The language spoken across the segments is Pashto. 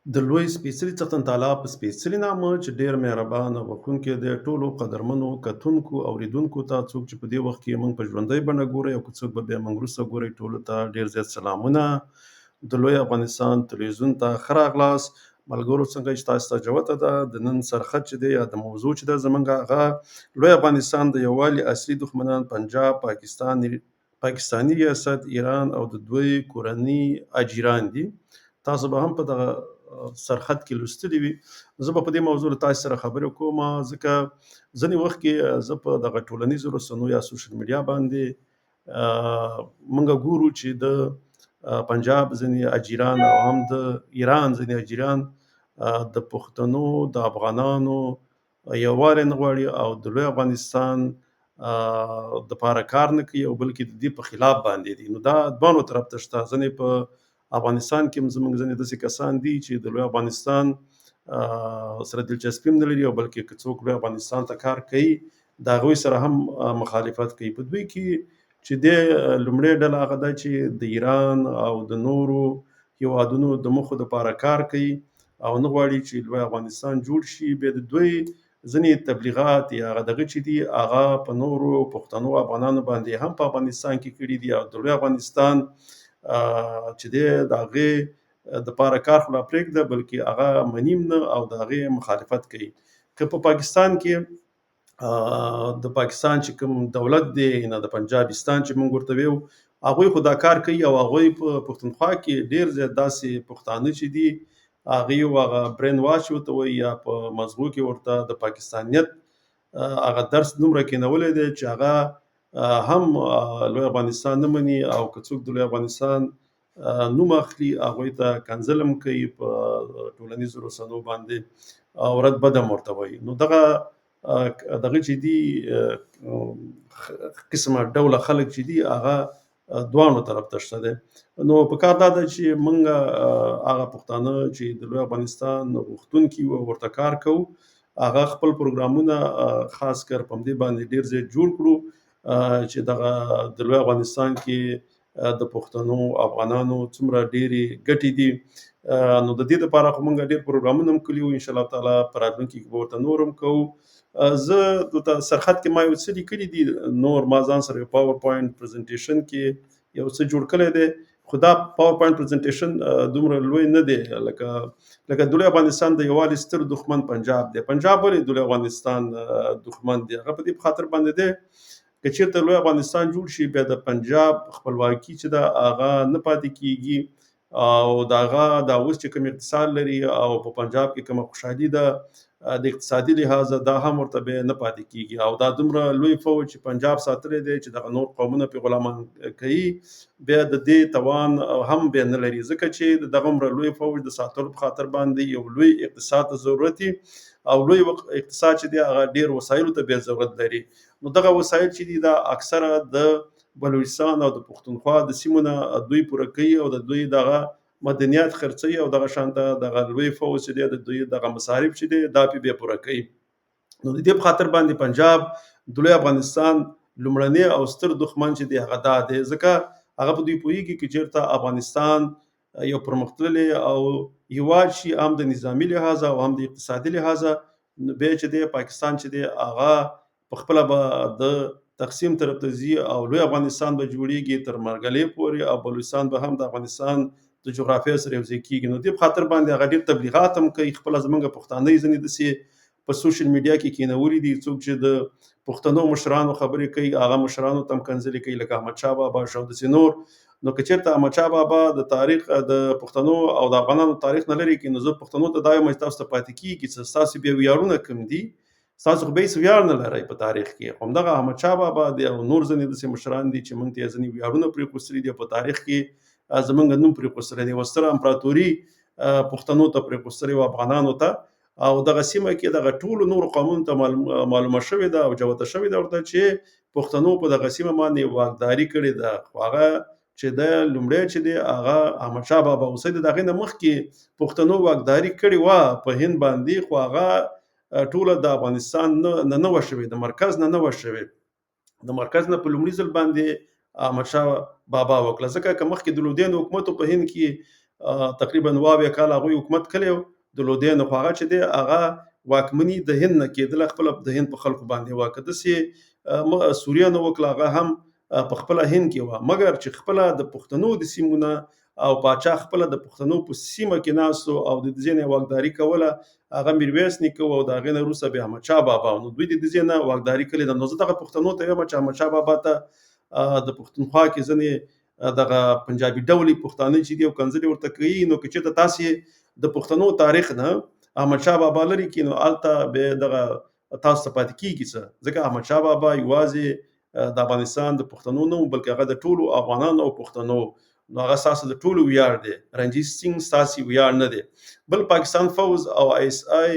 د لوی سپېڅلي څښتن تعالی په سپېڅلي نامه چې ډېر مهربان او بښونکی دی، ټولو قدرمنو کتونکو، اورېدونکو ته، څوک چې په دې وخت کې موږ په ژوندۍ بڼه ګورئ او که څوک به بیا موږ وروسته ګورئ، ټولو ته ډېر زیات سلامونه. د لوی افغانستان تلویزیون ته ښه راغلاست. ملګرو، څنګه چې تاسو ته جوته ده، د نن سرخط چې دی یا د موضوع چې ده زمونږ، هغه لوی افغانستان د یووالي اصلي دښمنان پنجاب، پاکستان، پاکستاني ریاست، ایران او د دوی کورني اجیران دي. تاسو به هم په دغه سرخط کې لوستلي وي. زه به په دې موضوع له تاسو سره خبرې کوم، ځکه ځینې وخت کې زه په دغه ټولنیزو رسنیو یا سوشل میډیا باندې موږ ګورو چې د پنجاب ځینې اجیران او هم د ایران ځینې اجیران د پښتنو د افغانانو یووالی نه غواړي او د لوی افغانستان د پاره کار نه کوي او بلکې د دې په خلاف باندې دي. نو دا دواړو طرف ته شته. ځینې په افغانستان کې هم زموږ ځینې داسې کسان دي چې د لوی افغانستان سره دلچسپي هم نه لري او بلکې که څوک لوی افغانستان ته کار کوي، د هغوی سره هم مخالفت کوي. په دوی کې چې دی لومړی ډله هغه ده چې د ایران او د نورو هیوادونو د موخو دپاره کار کوي او نه غواړي چې لوی افغانستان جوړ شي. بیا د دوی ځینې تبلیغات یا هغه دغه چې دي، هغه په نورو پښتنو افغانانو باندې هم په افغانستان کې کړي دي او د لوی افغانستان چې دی د هغې دپاره کار خو لا پرېږده، بلکې هغه مني هم نه او د هغې مخالفت کوي. که په پاکستان کې د پاکستان چې کوم دولت دی، نه د پنجابستان چې موږ ورته ویو، هغوی خو دا کار کوي او هغوی په پښتونخوا کې ډېر زیات داسې پښتانه چې دي، هغې هغه برین واش ورته وایي یا په مزغو کې ورته د پاکستانیت هغه درس دومره کېنولی دی چې هغه هم لوی افغانستان نه مني او که څوک د لوی افغانستان نوم اخلي، هغوی ته کنځل هم کوي په ټولنیزو رسنیو باندې او رد بد هم ورته وایي. نو دغه دغه چې دي، قسمه ډوله خلک چې دي، هغه دواړو طرف ته شته دی. نو په کار دا ده چې موږ هغه پښتانه چې د لوی افغانستان غوښتونکي یو او ورته کار کوو، هغه خپل پروګرامونه خاص کر په همدې باندې ډېر زیات جوړ کړو چې دغه د لوی افغانستان کې د پښتنو افغانانو څومره ډېرې ګټې دي. نو د دې لپاره خو موږ ډېر پروګرامونه هم کړي وو، انشاءالله تعالی په راتلونکي کې به ورته نور هم کوو. زه دلته سرخط کې ما یو څه لیکلي دي، نور ما ځان سره یو پاور پوینټ پریزنټیشن کې یو څه جوړ کړی دی، خو دا پاور پوینټ پریزنټیشن دومره لوی نه دی. لکه د لوی افغانستان د یووالي ستر دښمن پنجاب دی. پنجاب ولې د لوی افغانستان دښمن دی؟ هغه په دې خاطر باندې دی که چېرته لوی افغانستان جوړ شي، بیا د پنجاب خپلواکي چې ده هغه نه پاتې کیږي او د هغه دا اوس چې کوم اقتصاد لري او په پنجاب کې کومه خوشحالي ده د اقتصادي لحاظه، دا هم ورته بیا نه پاتې کیږي. او دا دومره لوی فوج چې پنجاب ساتلی دی چې دغه نور قومونه پرې غلامان کوي، بیا د دې توان هم بیا نه لري، ځکه چې د دغه عمره لوی فوج د ساتلو په خاطر باندې یو لوی اقتصاد ته ضرورت وي او لوی اقتصاد چې دی هغه ډېر وسایلو ته بیا ضرورت لري. نو دغه وسایل چې دي، دا اکثره د بلوچستان او د پښتونخوا د سیمو نه دوی پوره کوي او د دوی دغه مدنیات خرڅوي او دغه شانته دغه لوی فوج چې دی، د دوی دغه مصارف چې دی، دا پې بیا پوره کوي. نو د دې په خاطر باندې پنجاب د لوی افغانستان لومړنی او ستر دښمن چې دی هغه دا دی، ځکه هغه په دوی پوهېږي که چېرته افغانستان یو پرمختللی او هیواد شي، هم د نظامي لحاظه او هم د اقتصادي لحاظه، نو بیا چې دی پاکستان چې دی هغه په خپله به د تقسیم طرف ته ځي او لوی افغانستان به جوړیږي تر مرګلې پورې او بلوچستان به هم د افغانستان د جغرافیې سره یو ځای کیږي. نو دې په خاطر باندې هغه ډېر تبلیغات هم کوي. خپله زمونږ پښتانه یې ځینې داسې په سوشل میډیا کې کینولي دي، څوک چې د پښتنو مشرانو خبرې کوي، هغه مشرانو ته هم کنځلې کوي، لکه احمدشاه بابا شو، داسې نور. نو که چېرته احمدشاه بابا د تاریخ د پښتنو او د افغانانو تاریخ نه لري کې، نو زه پښتنو ته دا وایم چې تاسو ته پاتې کیږي څه؟ ستاسو بیا ویاړونه کوم دي؟ ستاسو خو به هېڅ ویاړ نه لرئ په تاریخ کې. خو همدغه احمدشاه بابا دی او نور ځینې داسې مشران دي چې موږ ته یې ځینې ویاړونه پرېښوستلي دي او په تاریخ کې زموږ نوم پرېښوستلی دی، یوه ستره امپراتوري پښتنو ته پرېښوستلې وه، افغانانو ته، او دغه سیمه کې دغه ټولو نورو قومونو ته معلومه شوې ده او جوته شوې ده ورته چې پښتنو په دغه سیمه باندې واکداري کړې ده. خو هغه چې د لومړی چې دی هغه احمدشاه بابا اوسېده، د هغې نه مخکې پښتنو واکداري کړې وه په هند باندې، خو هغه ټوله د افغانستان نه نه وه شوې، د مرکز نه نه وه شوې. د مرکز نه په لومړي ځل باندې احمدشاه بابا وکړه، ځکه که مخکې د لودیانو حکومت په هند کې تقریبا واویا کال هغوی حکومت کړی د لودیانو، خو هغه چې دی هغه واکمني د هند نه کېدله، خپله د هند په خلکو باندې وه. که داسې سوریانو وکړه هغه هم په خپله هند کې وه، مګر چې خپله د پښتنو د سیمو نه او پاچا خپله د پښتنو په سیمه کې ناست او د دې نه واکداري کوله، هغه میرویس نیکه او د هغې نه وروسته بیا احمدشاه بابا، نو دوی د دې نه واکداري کړې ده. نو زه دغه پښتنو ته وایم چې احمدشاه بابا ته د پښتونخوا کې ځینې دغه پنجابي ډولي پښتانه چې دي او کنځلې ورته کوي، نو که چېرته تاسې د پښتنو تاریخ نه احمدشاه بابا لرې کړي نو هلته بیا دغه تاسو ته پاتې کېږي څه، ځکه احمدشاه بابا یوازې د افغانستان د پښتنو نه و، بلکې هغه د ټولو افغانانو او پښتنو، نو هغه ستاسو د ټولو ویاړ دی، رنجیت سینګ ستاسې ویاړ نه دی. بل پاکستان فوځ او آی اس آی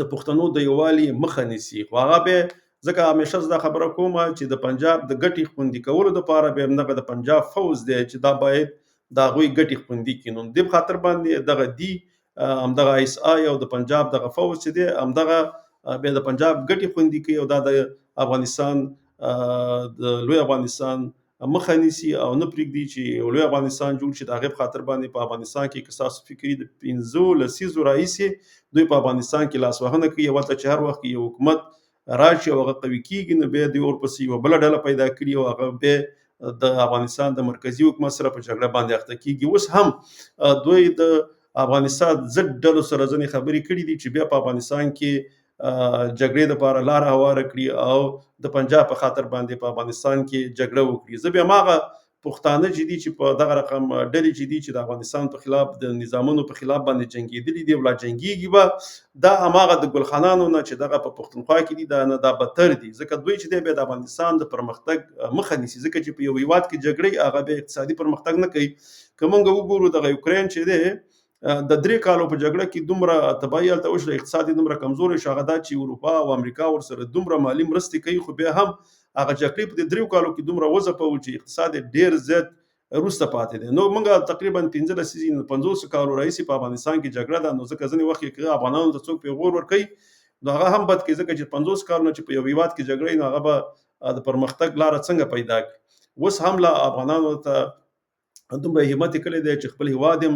د پښتنو د یووالي مخه نیسي، خو هغه بیا ځکه همیشه زه دا خبره کوم چې د پنجاب د ګټې خوندي کولو دپاره بیا همدغه د پنجاب فوځ دی چې دا باید د هغوی ګټې خوندي کړي. نو دې په خاطر باندې دغه دي همدغه آی اس آی او د پنجاب دغه فوځ چې دی همدغه بیا د پنجاب ګټې خوندي کوي او دا د افغانستان د لوی افغانستان مخه نیسي او نه پرېږدي چې یو لوی افغانستان جوړ شي. د هغې په خاطر باندې په افغانستان کې که ستاسو فکري د 15 لسیزو راهیسې دوی په افغانستان کې لاسوهنه کوي، او هلته چې هر وخت یو حکومت راشي او هغه قوي کېږي نو بیا دوی ورپسې یوه بله ډله پیدا کړي او هغه بیا د افغانستان د مرکزي حکومت سره په جګړه باندې اخته کېږي. اوس هم دوی د افغانستان ضد ډلو سره ځینې خبرې کړې دي چې بیا په افغانستان کې جګړې دپاره لاره هواره کړي او د پنجاب په خاطر باندې په افغانستان کې جګړه وکړي. زه بیا هماغه پښتانه چې دي چې په دغه رقم ډلې چې دي چې د افغانستان په خلاف د نظامونو په خلاف باندې جنګېدلي دي او لا جنګېږي به، دا هماغه د ګلخانانو نه چې دغه په پښتونخوا کې دي دا نه دا بدتر دي، ځکه دوی چې دی بیا د افغانستان د پرمختګ مخه نیسي، ځکه چې په یو هیواد کې جګړې هغه بیا اقتصادي پرمختګ نه کوي. که موږ وګورو دغه یوکرین چې دی د 3 کالو په جګړه کې دومره تباهي هلته وشوه، اقتصاد یې دومره کمزوری شو، هغه دا چې اروپا او امریکا ورسره دومره مالي مرستې کوي، خو بیا هم هغه جګړې په دې 3 کالو کې دومره وځپو چې اقتصاد یې ډېر زیات وروسته پاتې دی. نو موږ تقریبا 15 لسیزې 50 کالو راهیسې په افغانستان کې جګړه ده، نو ځکه ځینې وخت کې که افغانانو ته څوک پیغور ورکوي نو هغه هم بد کوي، ځکه چې 50 کالونه چې په یو هیواد کې جګړه وي نو هغه به د پرمختګ لاره څنګه پیدا کړي. اوس هم لا افغانانو ته دومره همت یې کړی دی چې خپل هیواد هم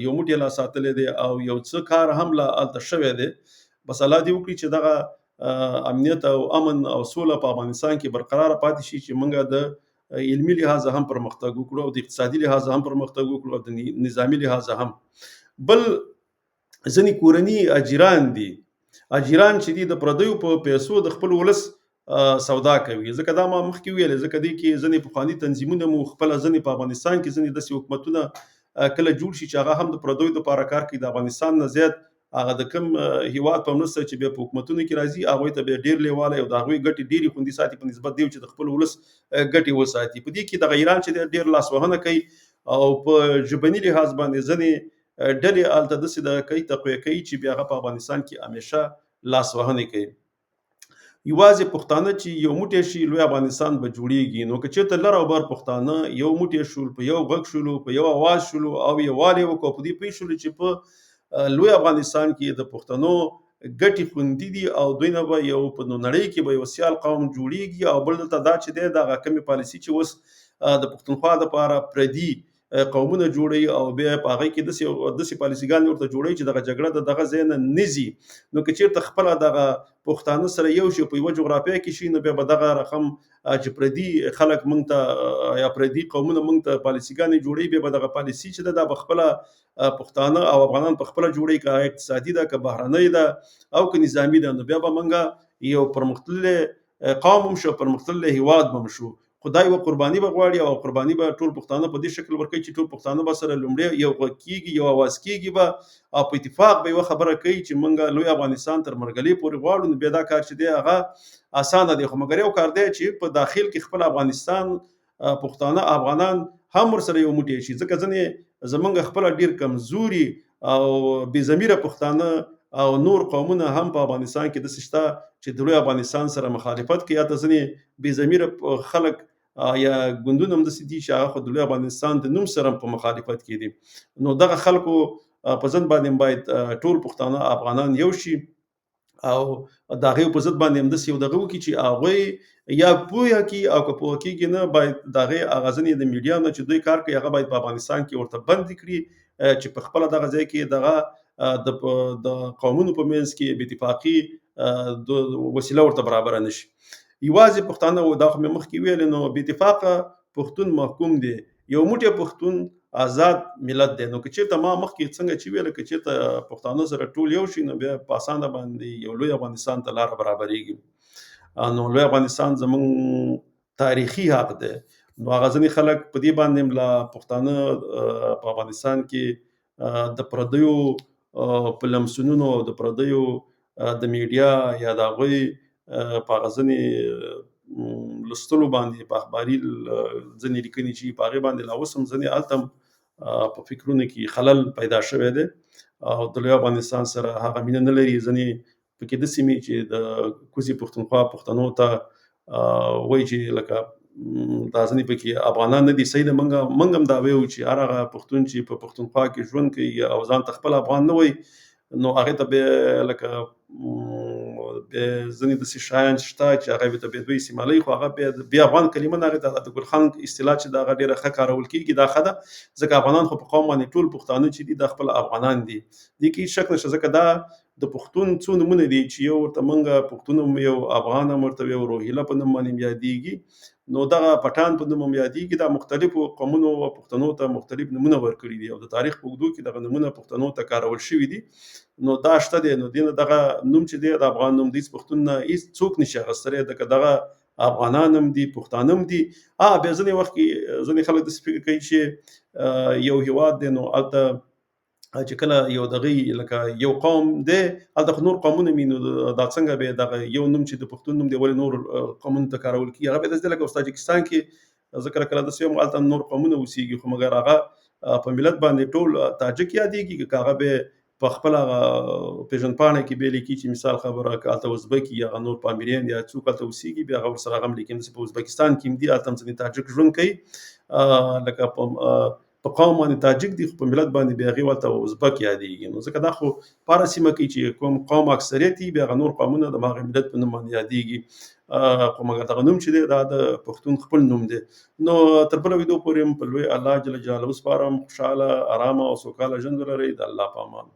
یو موټی لا ساتلی دی او یو څه کار هم لا هلته شوی دی. بس الله دې وکړي چې دغه امنیت او امن او سوله په افغانستان کې برقراره پاتې شي، چې موږ د علمي لحاظه هم پرمختګ وکړو او د اقتصادي لحاظه هم پرمختګ وکړو او د نظامي لحاظه هم. بل ځینې کورني اجیران دي، اجیران چې دي د پردیو په پیسو د خپل ولس سودا کوي، ځکه دا ما مخکې ویلې، ځکه دې کې ځینې پخواني تنظیمونه مو خپله ځینې په افغانستان کې ځینې داسې حکومتونه کله جوړ شي چې هغه هم د پردیو دپاره کار کوي، د افغانستان نه زیات هغه د کوم هیواد په مرسته چې بیا په حکومتونو کې راځي هغوی ته بیا ډېر لیواله او د هغوی ګټې ډېرې خوندي ساتي په نسبت دیو چې د خپل ولس ګټې وساتي. په دې کې دغه ایران چې دی ډېر لاسوهنه کوي او په ژبني لحاظ باندې ځینې ډلې هلته داسې دغه کوي تقویه کوي چې بیا هغه په افغانستان کې همیشه لاسوهنې کوي. یوازې پښتانه چې یو موټی شي لوی افغانستان به جوړیږي. نو که چېرته لر او بر پښتانه یو موټی شول، په یو غږ شولو، په یو اواز شولو او یووالی وکړو، په دې پوه شولو چې په لوی افغانستان کې د پښتنو ګټې خوندي دي او دوی نه به یو په نړۍ کې به یو سیال قوم جوړیږي. او بل دلته دا چې دی دغه کومې پالیسي چې اوس د پښتونخوا دپاره پردي قومونه جوړوي او بیا په هغې کې داسې پالیسيګانې ورته جوړوي چې دغه جګړه د دغه ځای نه نه ځي. نو که چېرته خپله دغه پښتانه سره یو شي په یوه جغرافیا کې شي، نو بیا به دغه رقم چې پردي خلک موږ ته یا پردي قومونه موږ ته پالیسيګانې جوړوي، بیا به دغه پالیسي چې ده دا به خپله پښتانه او افغانان په خپله جوړوي، که اقتصادي ده که بهرنۍ ده او که نظامي ده. نو بیا به موږ یو پرمختللی قوم هم شو، پرمختللی هیواد به هم شو. خو دا یوه قرباني به غواړي او قرباني به ټول پښتانه په دې شکل ورکوي چې ټول پښتانه به سره لومړی یو غږ کېږي، یو اواز کېږي به او په اتفاق به یوه خبره کوي چې موږ لوی افغانستان تر مرګلې پورې غواړو. نو بیا دا کار چې دی هغه اسانه دی. خو مګر یو کار دی چې په داخل کې خپل افغانستان پښتانه افغانان هم ورسره یو موټی شي، ځکه ځینې زمونږ خپله ډېر کمزوري او بې ضمیره پښتانه او نور قومونه هم په افغانستان کې داسې شته چې د لوی افغانستان سره مخالفت کوي، یا ته ځینې بې ضمیره خلک یا ګوندونه هم داسې دي چې هغه خو د لوی افغانستان د نوم سره په مخالفت کې دي. نو دغه خلکو په ځان باندې باید ټول پښتانه افغانان یو شي او د هغې په ضد باندې هم داسې یو دغه وکړي چې هغوی یا پوهه کړي او که پوهه کېږي نه، باید د هغې هغه ځینې د میډیا نه چې دوی کار کوي هغه باید په افغانستان کې ورته بند کړي، چې په خپله دغه ځای کې دغه د قومونو په منځ کې بې اتفاقي د وسیله ورته برابره نه شي. یوازې پښتانه و، دا خو مې مخکې ویل، نو بې اتفاقه پښتون محکوم دی، یو موټی پښتون آزاد ملت دی. نو که چېرته ما مخکې څنګه چې ویل، که چېرته پښتانه سره ټول یو شي نو بیا په اسانه باندې یو لوی افغانستان ته لاره برابرېږي. نو لوی افغانستان زمونږ تاریخي حق دی. نو هغه ځینې خلک په دې باندې هم لا پښتانه په افغانستان کې د پردیو په لمسونونو، د پردیو د میډیا یا د هغوی په هغه ځینې لوستلو باندې، په اخباري ځینې لیکنې چې په هغې باندې لا اوس هم ځینې هلته هم په فکرونو کې خلل پیدا شوی دی او د لوی افغانستان سره هغه مینه نه لري. ځینې پکې داسې مې چې د کوزې پښتونخوا پښتنو ته وایي چې لکه دا ځینې پکې افغانان نه دي. صحیح ده، موږ هم دا وایو چې هر هغه پښتون چې په پښتونخوا کې ژوند کوي او ځان ته خپل افغان نه وایي نو هغې ته بیا لکه بیا ځینې داسې شیان شته چې هغه ته بیا دوی استعمالوي، خو هغه بیا بیا افغان کلمه نه، هغې ته د ګلخان اصطلاح چې دا هغه ډېره ښه کارول کېږي، دا ښه ده، ځکه افغانان خو په قوم باندې ټول پښتانه چې دي دا خپل افغانان دي، دې کې هېڅ شک نشته، ځکه دا د پښتون څو نومونه دي چې یو ورته مونږ پښتون هم یو، افغان هم ورته یو، روهیله په نوم باندې هم یادېږي، نو دغه پټان په نوم هم یادېږي. دا مختلفو قومونو او پښتنو ته مختلف نومونه ورکړي دي او د تاریخ په اوږدو کې دغه نومونه پښتنو ته کارول شوي دي. نو دا شته دی، نو دې نه دغه نوم چې دی د افغان نوم دی، هېڅ پښتون نه هېڅ څوک نشي اخیستلی، ځکه دغه افغانان هم دي، پښتانه هم دي. بیا ځینې وخت کې ځینې خلک داسې فکر کوي چې یو هیواد دی، نو هلته چې کله یو دغه لکه یو قوم دی، هلته خو نور قومونه مي، نو دا څنګه به دغه یو نوم چې د پښتون نوم دی ولې نور قومونو ته کارول کېږي؟ هغه بیا داسې دی لکه اوس تاجکستان کې زه کله کله داسې یم، هلته نور قومونه اوسېږي، خو مګر هغه په ملت باندې ټول تاجک یادېږي، که هغه به په خپله هغه پېژندپاڼه کې بیا لیکي چې مثال خبره که هلته ازبکي یا هغه نور پامیریان یا څوک هلته اوسېږي، بیا هغه ورسره هغه هم لیکي. همداسې په ازبکستان کې هم دي، هلته هم ځینې تاجک ژوند کوي، لکه په قوم باندې تاجک دي، خو په ملت باندې بیا هغې ورته ازبک یادېږي. نو ځکه دا خو په هره سیمه کې چې کوم قوم اکثریت وي، بیا هغه نور قومونه د هماغه ملت په نوم باندې یادېږي، خو مګر دغه نوم چې دی دا د پښتون خپل نوم دی. نو تر بله ویدیو پورې هم په لوی الله جل جلاله وسپارم. خوشحاله، ارامه او سوکاله ژوند ولرئ. د الله په امان.